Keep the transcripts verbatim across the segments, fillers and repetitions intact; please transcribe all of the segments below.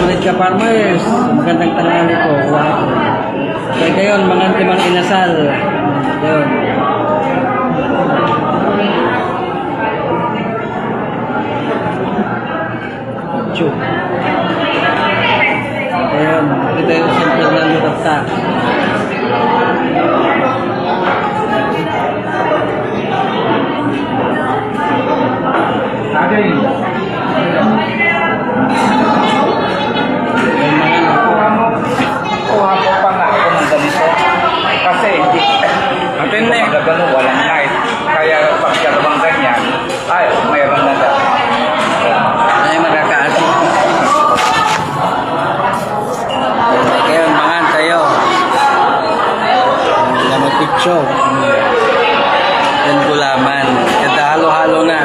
Mga ka-farmers, magandang tanghali po. Wow. Kaya kayon, mga timang inasal. Yun. Chu. Ayan, kita yung San Fernando Tapta. Saging. Kuha mo pa nga ako ng ganito. Kasi hindi. Atene. Magagano, walang light. Kaya pag dalawang ganyan, ay, mayroon na daw. Ay, magkakaas. Kaya mangan tayo. Lamang pitso. Yan gulaman. Kada halo-halo na.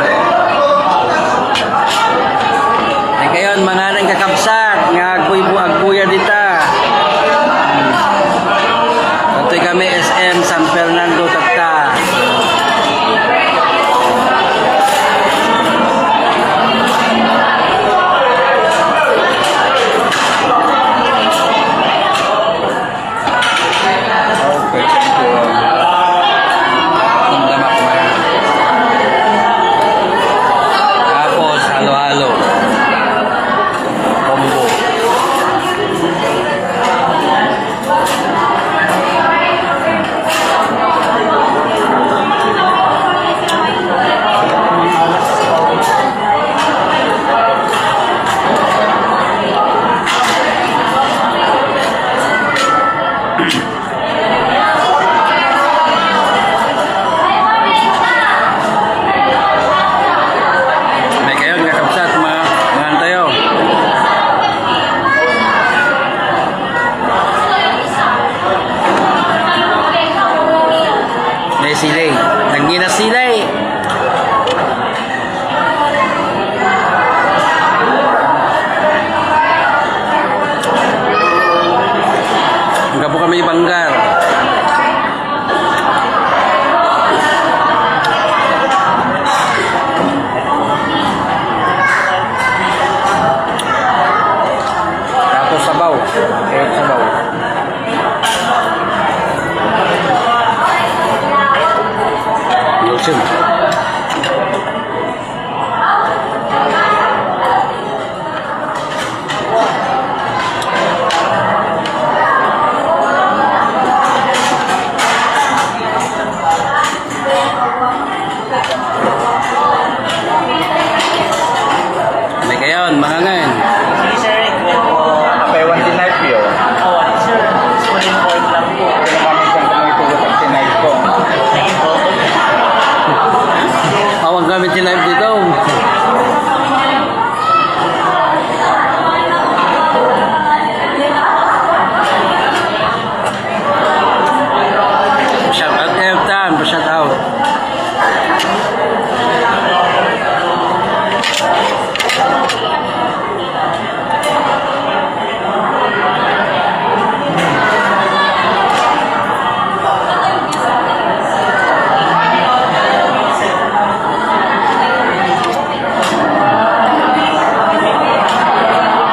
Ay, kayon, manganan kakabsat, nga agbuy-, agbuya dita. Atoy kami S M San Fernando, Tagta. Okay, thank you. Tapos, halo-halo. Combo. May kayon, kakabsat, mga, mga antayo. May sili. Nagngina sili. Ang gapu kami banggar. Tapos sabaw. Kaya sabaw. Yun. May kayon, mahangan. Sige, sir. Ito po. Apay, one tonight view. Oh, ano, sir? Spoon and fork lang po. Ito naman isang kung ito, one tonight ko. Sige po. Awang kami tonight dito. Shout out kayo, Tan. Shout out.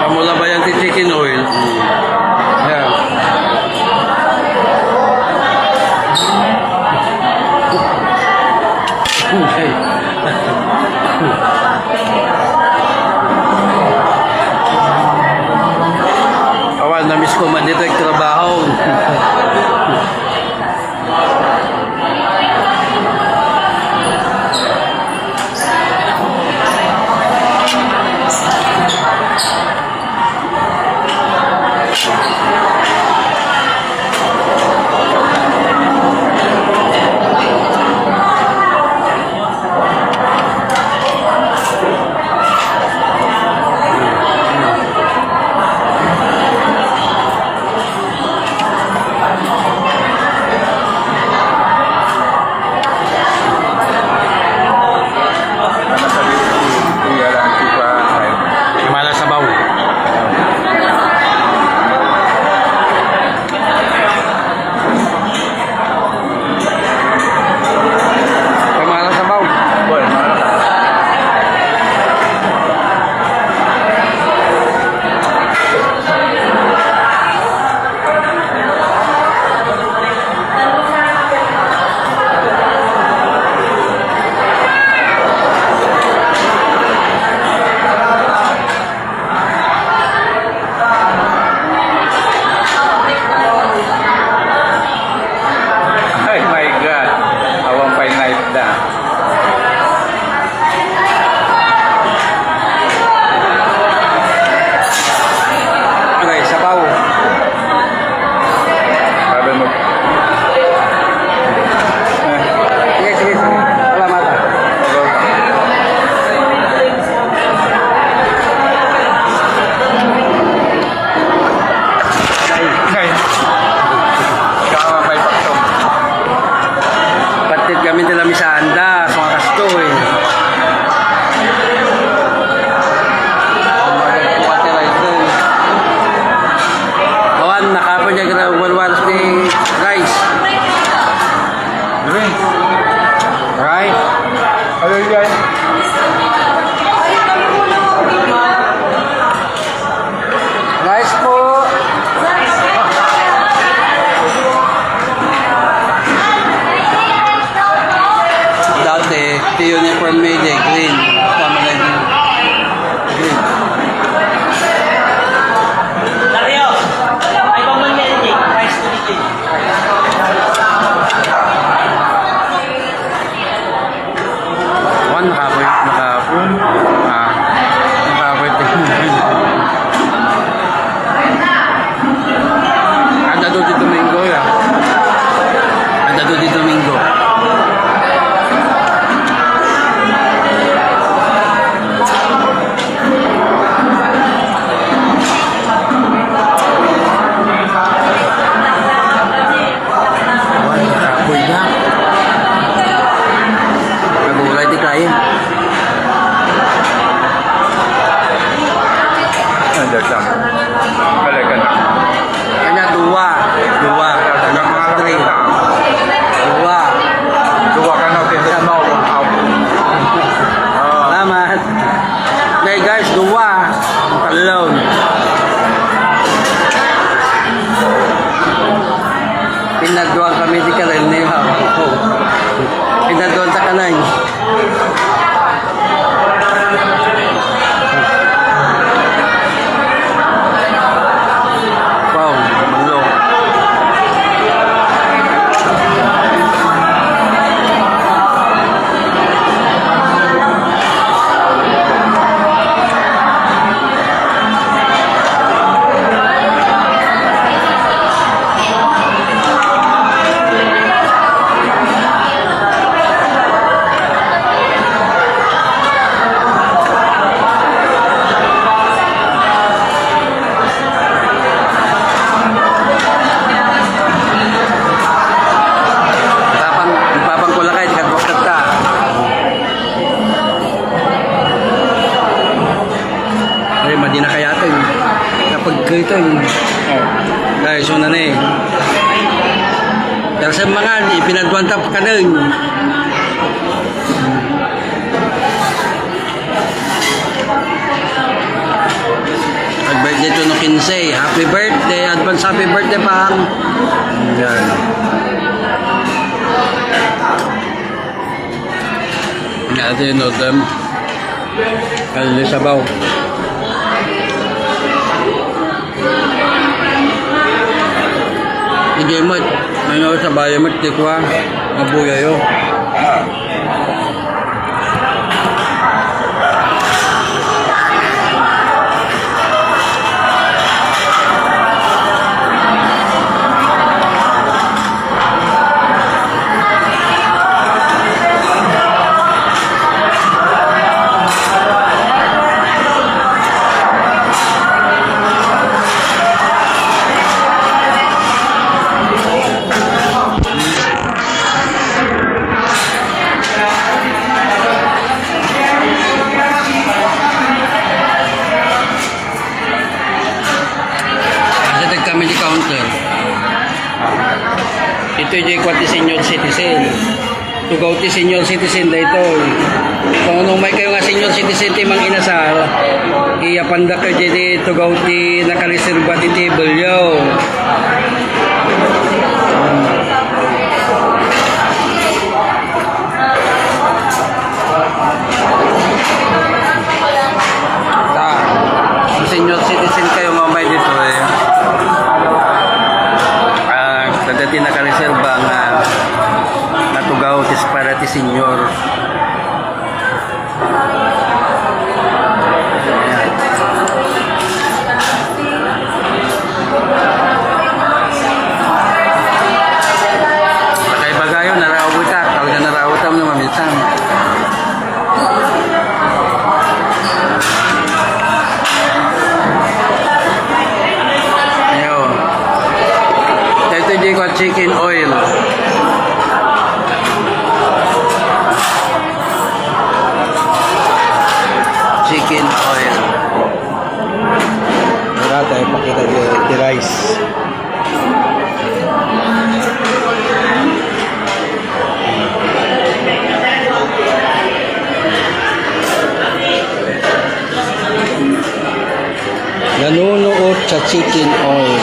Pamulabayan ti chicken oil. Yan. Okay. Awan, namiss ko man dito yung trabaho. Balik ka na. Kanya, dua. Dua. Three. Dua. Dua ka na, okay. Sa mao. Salamat. Nay, guys, dua. Talon. Pinaduan kami di Karen, ni Pao. Pinaduan ta kanay. Wow, manlok. Papan, papan ko lakay, di ka buwak ta. Ay, madi na kaya to, eh. Kapag kayo to, eh. Oh. Dahil so na, eh. Pero sa mga, ipinaduan ta pa ka dun. Pag birthday to no kinse, happy birthday, advance happy birthday, pang. Yan. Ate, no, dem. Kalili sabaw. Hindi mo, ano, sa bayan mo, tikwa, mabuya yo. Asa kami di counter? Ito yung kwan ti senior citizen. Tugaw ti senior citizen daytoy. Kung ano may kayo nga senior citizen ti Mang Inasal, iyapanda kayo di tugaw ti nakareserba ti table yo. Ta, senior citizen kayo nga umay dito eh. Ah, kada ti nakareserba nga natugaw ti para ti senior. Kay bagayo, narawita. Talaga narawita mo naman minsan. Ayo. Ito di ko chicken oil. Chicken oil. Wala tayo pakita di, di rice. Nanunuot sa chicken oil.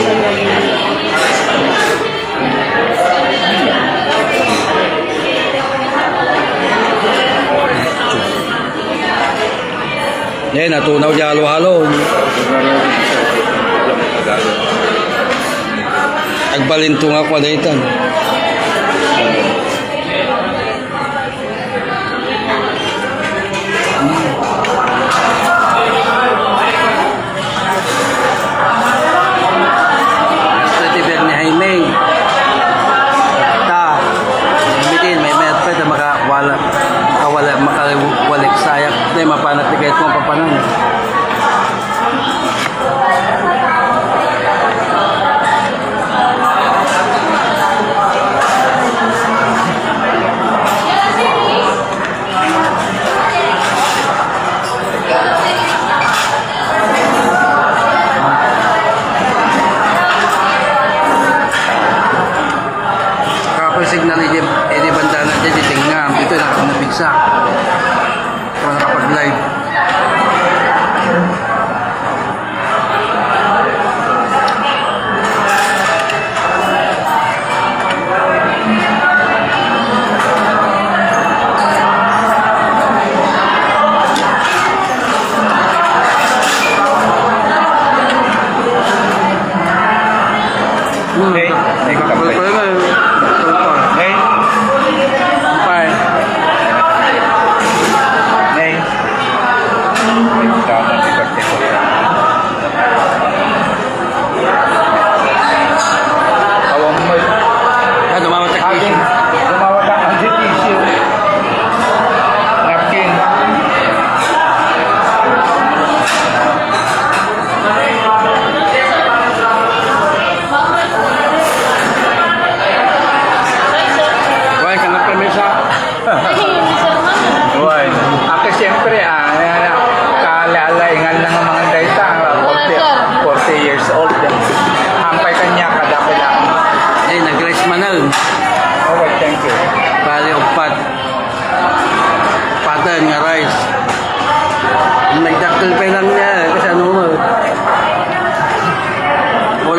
Eh, natunaw di halo-halo. Agbalinto nga kwa daytan. Pwede Bernie Jaime. Ta, Jaime din, may mayat pa, ta makawala, makawala, makawalik sayak, di mapanat di kahit kung papanan.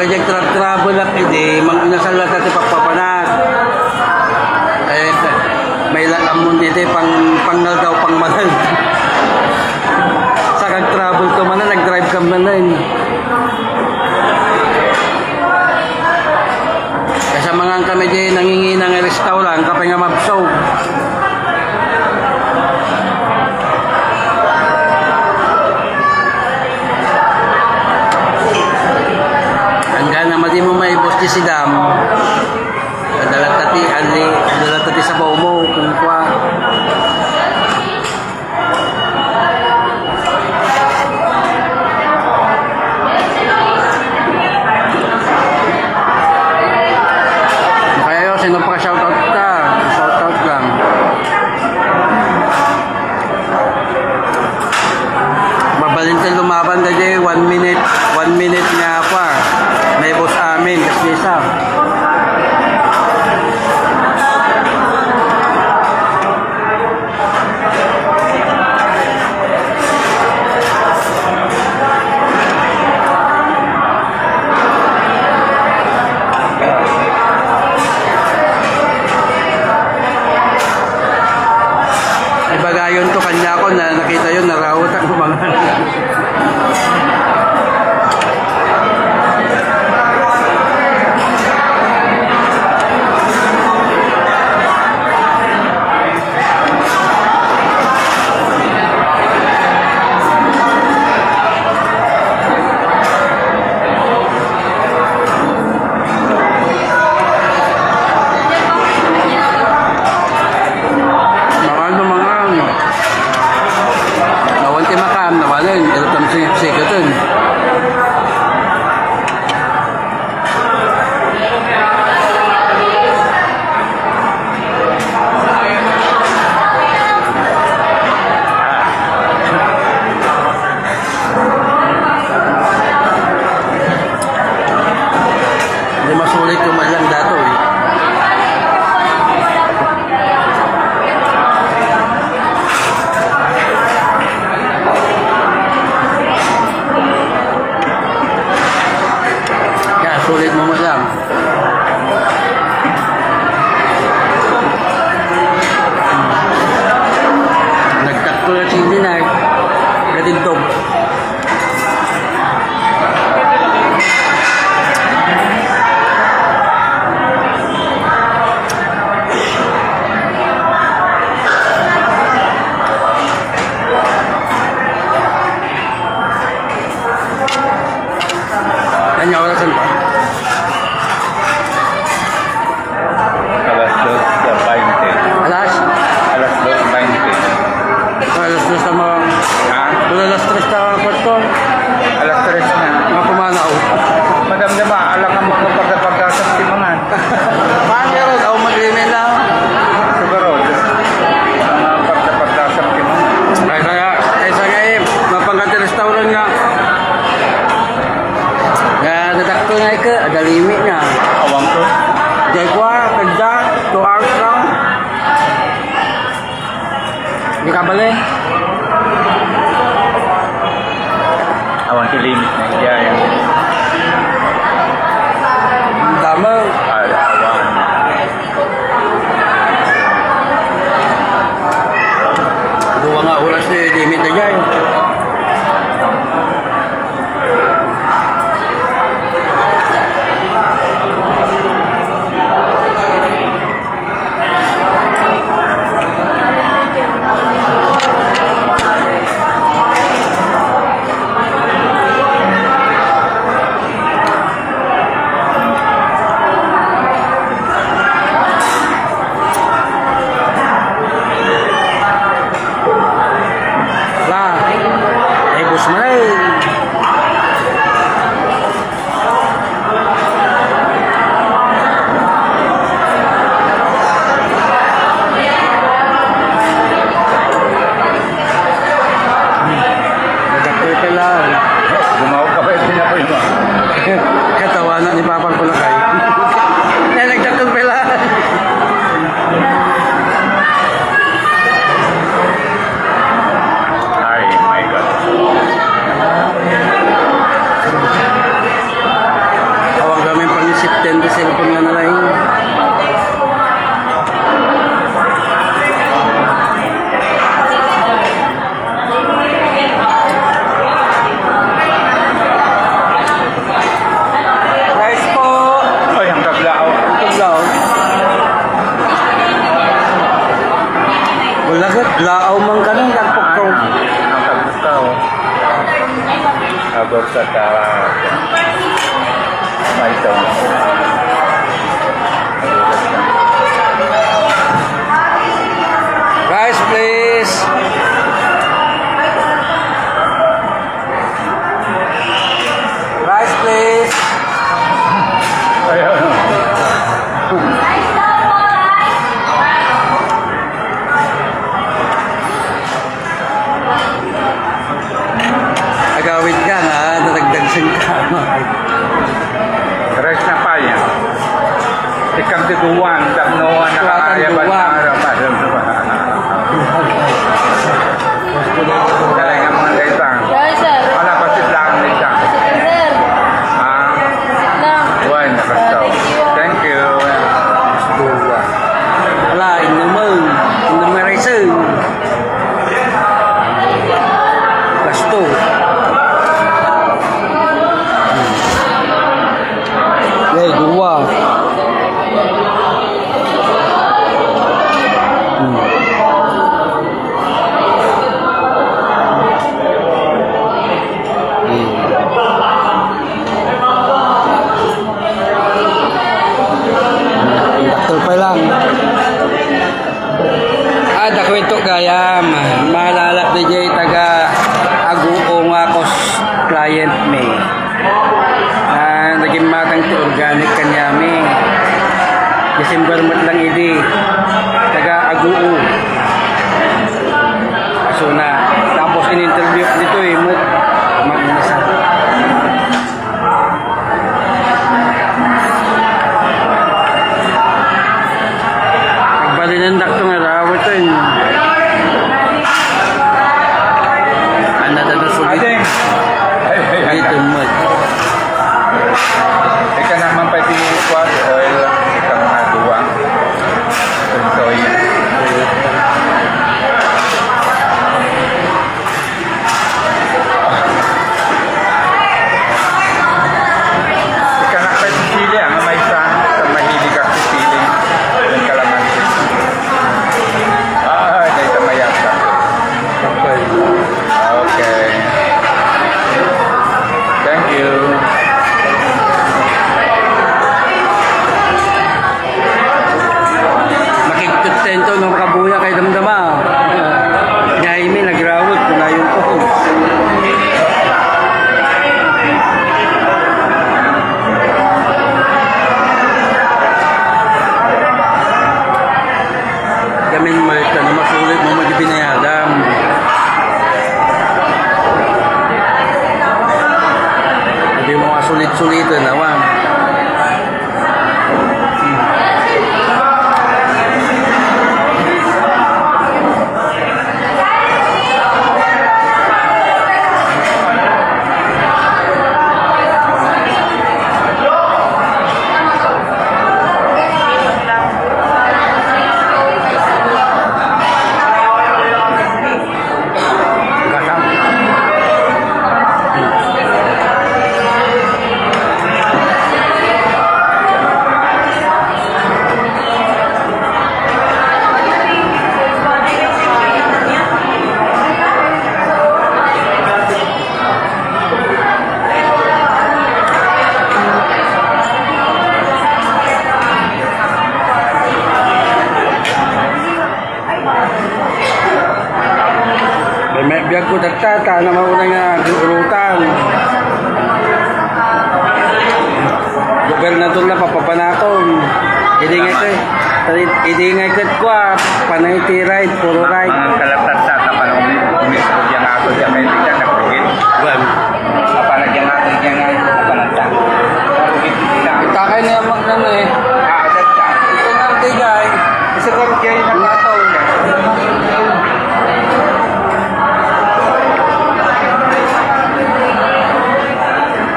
Kaya tra-, travel ak idi, mang-, nasal na ti pagpapanak. Kaya may lakamon iti pang-, pangngaldaw, pangmanal. Sa kag travel to man, nag-drive ka man. Kasamangan kami di nangingina nga restaurant, kapay nga mabsog. Ang gana, madi mo maibos di sidam. Dala ta ti, ali, dala ta ti sabaw mo, kung kwa. Kaya yo, sino pa shoutout ta? Shoutout lang. Mabalin tayo lumaban tayo, one minute, one minute nga pa. May boss amin, kasi isa. Ibagayon to kanya ko na nakita yun, narawat ang mga. Mga ano, mga ano. Nawan ti makam, nawalan. Irutam si, si Katan. Hindi masulit yung man lang dato eh. Kaya sulit mo mo lang. Nagtakto na si Dinay. Gatintog. Ano oras na? Alas dos bainte. Alas? Alas dos bainte. Alas dos na mga, ha? Wala, alas tres na ang kwarto. Alas tres na. Mga pumanaw. Madam, di ba? Alam ka mo kung pagkapagkasap si mga. Paano yun? Ako mag-email na. Siguro, ang pagkapagkasap si mga. Ay, kaya, ay, sa ngayon, mapangkat restaurant nga. Nga, nadakto nga ika, adalimi na. Awang ko. Jay kwa, kagda, two hours lang. Di ka bali? Awan ti limit na iya, yan. Tama. Ay, awan. Dua nga oras na limit na iya, eh. Rice, please. Rice, please. Agawid ka nga, nadagdag sa kama. Rest na pa yan. Ikam ti duwan, dakno, ang Kuwatan nakaayabal duwan. Na araw, araw, araw. Talaga mga kaisang. Yes, sir. Wala pa sila ang isa. Sige, sir. Ah, Sit lang. Buwan, nakastaw. Thank you. Thank you. Duwa. Wala, inuman. Inuman racing. Last two. Yay, duwa. Hmm. Hmm. Doktor pa lang. Ah, dakwento gayam. Malalak di jay taga Aguo nga kus client mi. Ah, naging matang ti organic kanyami. December met lang idi. Taga Aguo. So na, tapos in-interview ko dito eh, mo, mag-inasa. Nagbalinan dakto nga raw ito, eh. Ano, tayo sulit. Ading. Dito mo. Ika naman pa iti kuwan, oil, ika mga duwa. Ito, ito. Ikanak pay ti sili, ah, nga maysa, ta mahilig ak ti sili. Ken kalamansi. Ah, dayta mayat ka. Okay. Okay. Thank you. Nakigkontento nga makabuya kay damdama. Jaime, nagrawot, kunayon ko. Gamin mo ito na masulit mo magbinayadam. Hindi mo masulit-sulitan, awan. May, may biag ko dagta, ta na mauna nga urutan. Gobernador na papapanaton. Hindi nga ito eh. Hindi nga ito kwa, panay ti right, puro right. Mga kalatat sa kapanong umis ko dyan ako dyan kay Richard Nagrugit. Well, Kapanagyan natin dyan nga yung kapanagyan. Nagrugit sila. Takay na yung mag-, ano eh. Ah, that's that. Ito nga ang tigay. Isa ka rin kayo na.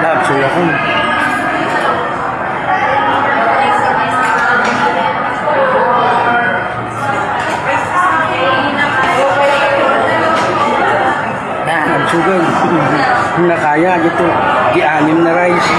Love, suya ko. Na, ang sugal. Nakaya dito. Di anim na rice.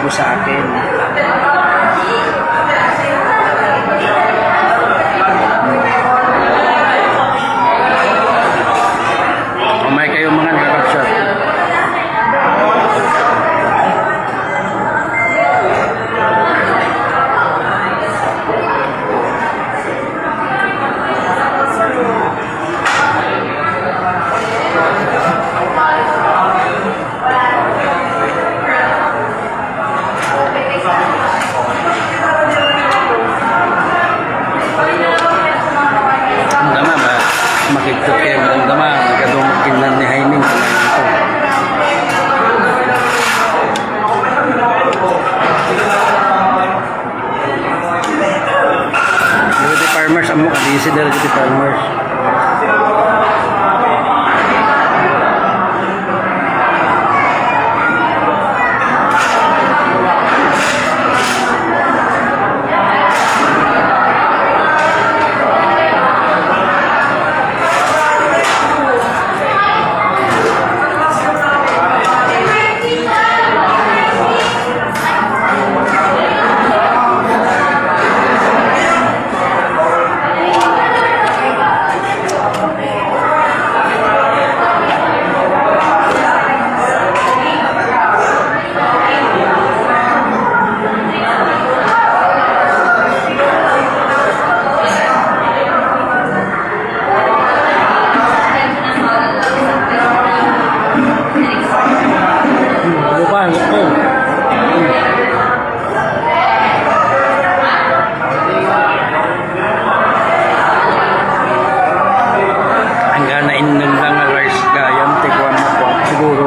Sa akin. Umay kayo mga nakakapsat. Damdama, ma-, makigtot kayo, damdama, kadung kinnan ni Jaime, ito. Dagiti farmers, ammok a busy dagiti farmers. Bukan, bukan. Ang gana innum lang nga rice gayam, ti kuwan na kuwan, siguro.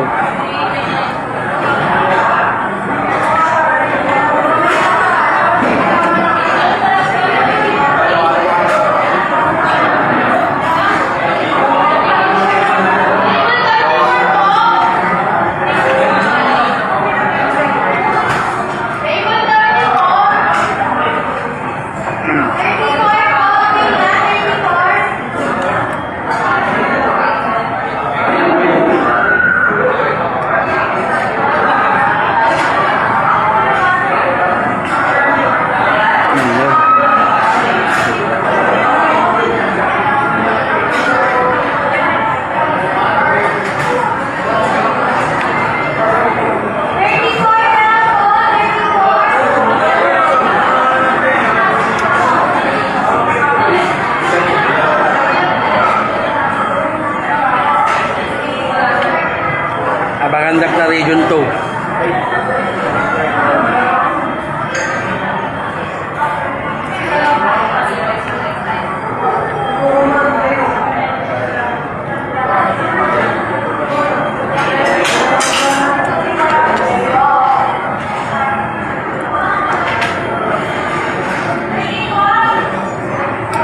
Abangan dak na Region two.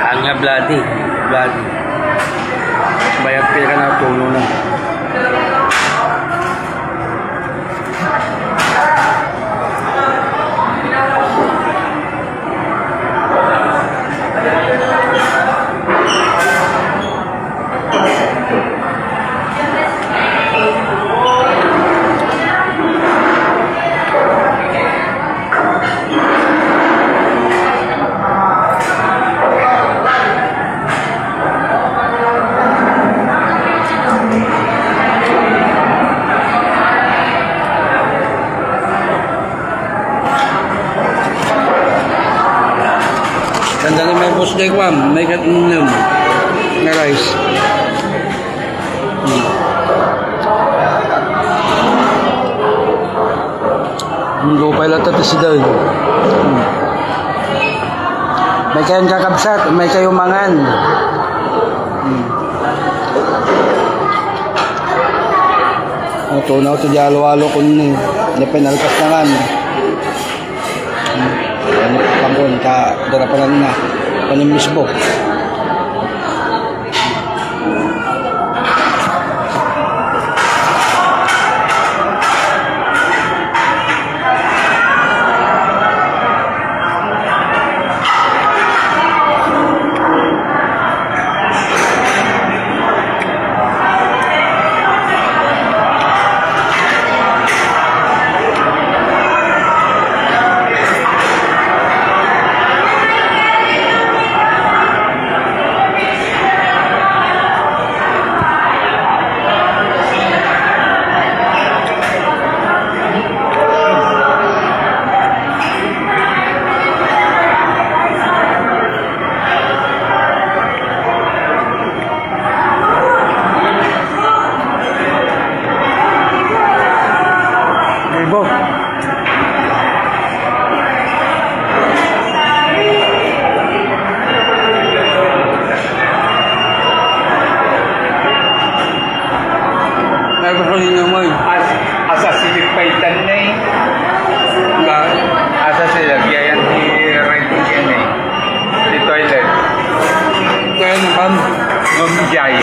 Ang nga bloody, bloody. Bayat pila ka na tulo na. Sandali, may boss day, ma'am. May kat-, mm, nga rice. Hmm. Ang lupay lang tayo, si Dal. Hmm. May kayong kakabsat, may kayo mangan. Hmm. Ito na ito, di alo-alo kun ni. Di pinalpas na nga. Ano pa pangkon, ka, dara pa lang na. Panim mismo. Tanay. Ba, asa sila? Biyayan ti Red Chicken eh. Ti toilet. Kaya naman. Ngam jay.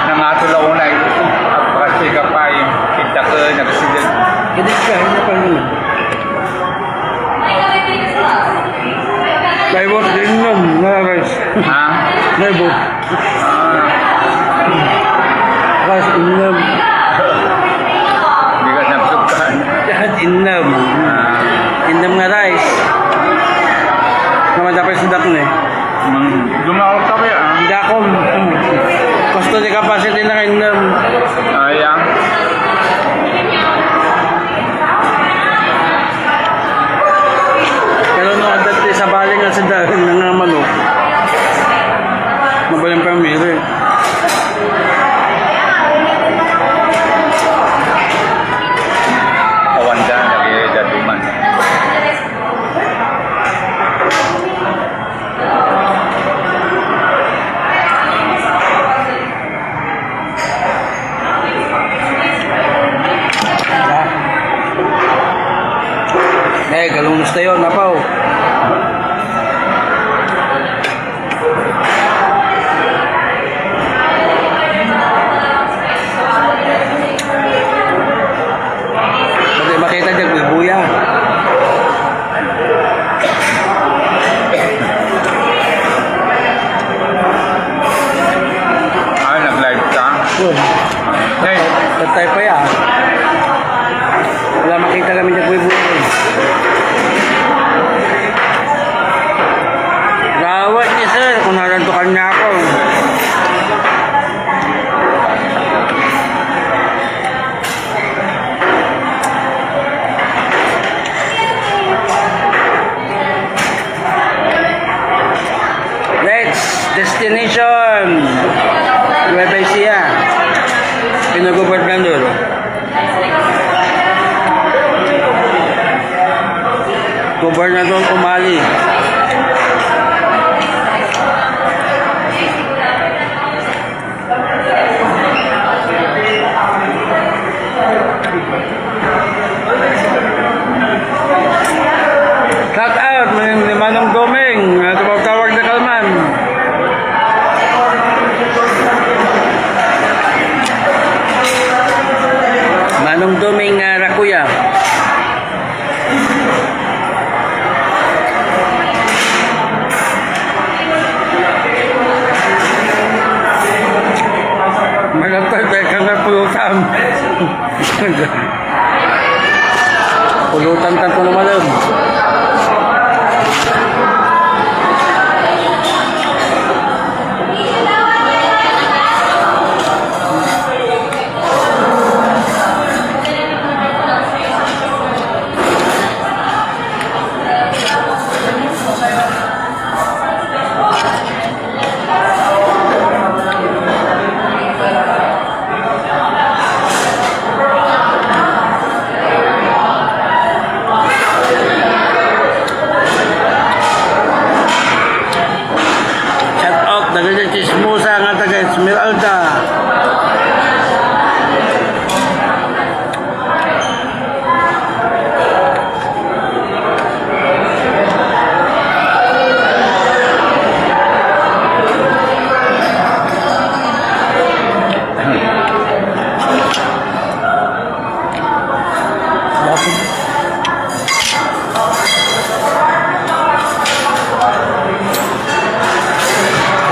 Nangato la unay. Agpakasika pay. Kita ka, nagsidad. Hindi ka, hindi pa yun. Naibot, di innom, nga rice. Ha? Naibot. Rice, innom. Di ka nabsukan. Innom. Ah. Innom nga rice. Naman dapat sa dakne. Hmm. Dumaot ka kaya, ah? Dakon. Hmm. Gusto di capacity na innom. Ah, yeah. Pero no, adda ti sabali nga sida nga manok. Mabalin pa ang miri. Awan da, lagi da duman. Eh, galunus tayo, napaw. Pwede makita dyan, may buya. Ah, nag-live ka? Oo. Hey. Patay pa yan. Wala makita kami dyan, buhay-buhay. Gawat niya, sir, kung narantukan niya ako. Next destination, Nueva Ecija. Pino gobernador? Gobernador Umali. Shout out ni, ni Manong Doming, ah, tumawag-tawag na kalman. Manong Doming, ah, Rakuya. Malapad tayo ka na pulutan. Pulutan tanto na malam. Shout out, dagiti chismosa nga taga Esmeralda.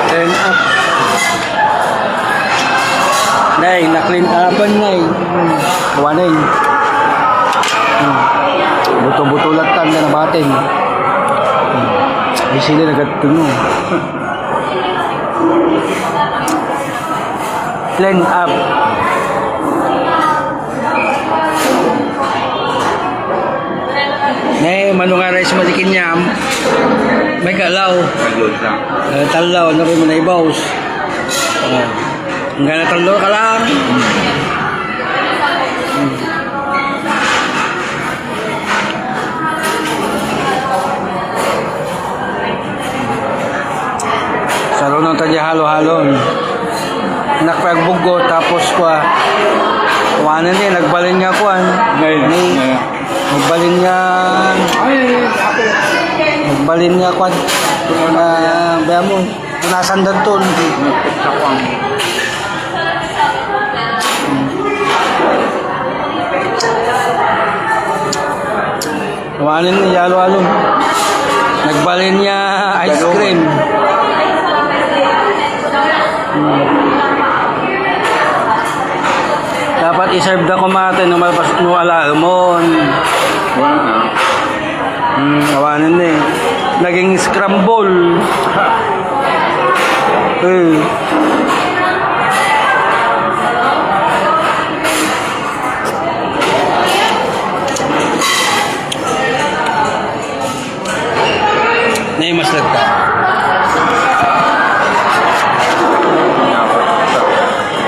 Clean up. Nay, na-clean upan, nay. Warning. Hmm. Buto-buto lang tan na nabating. Hmm. Di sila nagatuno. Clean up. Ne, mano nga rice malikinyam, may kalaw. Nagluto. Eh, talaw, ano rin mo na ibaws? Oh. Ang gana talaw ka lang. Sarunon ta di halo-halon. Anak pa agbuggo, tapos kwa. Kuanen ni, nagbalin nga kuan. Ngayon, Ni, ngayon. Nagbalin nga, Ay, ay, ay, ako. Nagbalin nga kuan. Nga, baya mo, punasan danton. Nagpagsakwang. Kuanen ni, alo-alo. Nagbalin nga ice cream. Hmm. Dapat i-serve da kumate no malpas, no alaemon. Wala na. Hmm, awanen ni. Naging scramble. Eh. Nay mas lagta.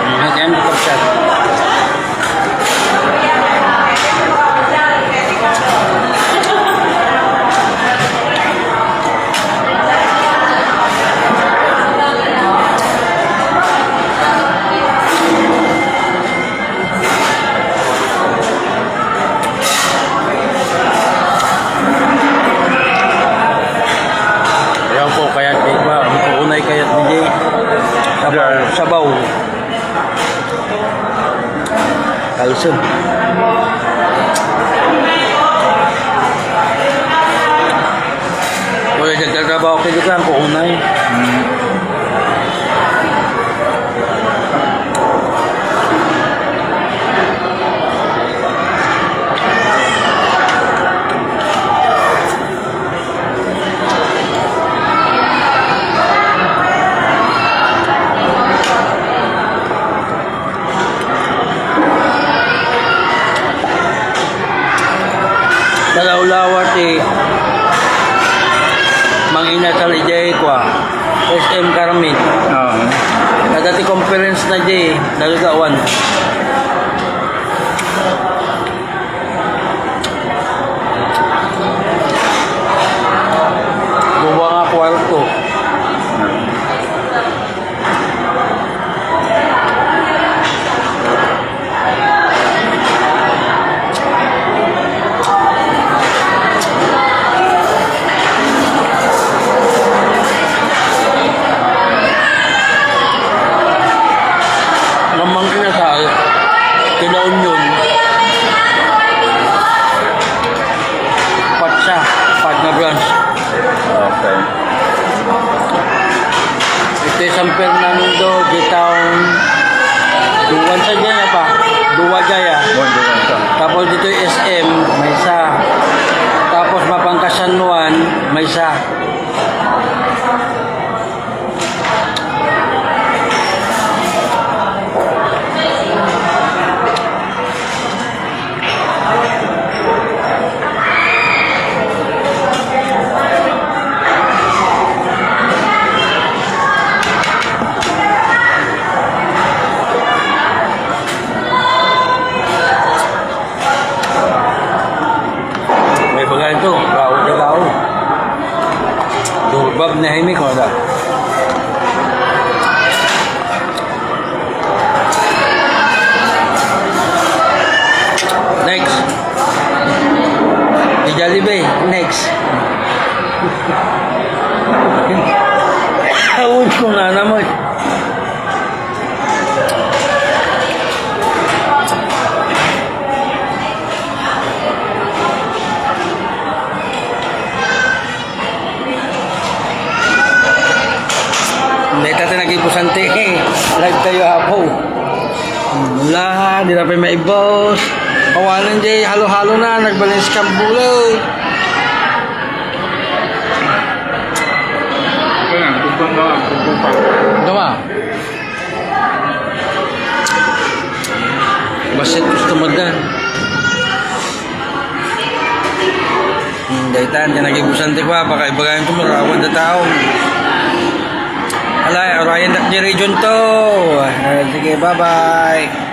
Ano kaya ang kapsat? Ayan po, kaya di ba, ang kukunay kaya ni Jay. Sabaw, Jay. Sabaw. Kalsyon. Wala, nagtatrabaho kayo dyan, kukunay. Hmm. Talawlawa ti manginasal idiay kua, S M Carmen. Oo. Adda ti conference na di, nagagawan. Dua nga kwarto. Mamang kinasal, kinaunyon. Pat siya, pat nga branch. Okay. Iti San Fernando, di town, duwan sa dyan pa. Duwa dyan, ah. Duwan, duwan sa. Tapos dito yung S M, may isa. Tapos Mapangka San Juan, may isa. May baga ito, raot na tao. Durbab na himik, wala. Next. Di Jollibee, next. Awon ko na naman. Dayta ti nagibusan ti live tayo, apo. Wala, di na pa maibos. Awanan jay halo-halo na, nagbalin scramble. Kaya, tupang na, tupang pa. Duma. Basit customer da. Hmm, daytan, yan nagibusan ti kwa, baka ibagayan ko, marawan da tao. Alay, orayan dak di region to. Ah, sige, bye-bye.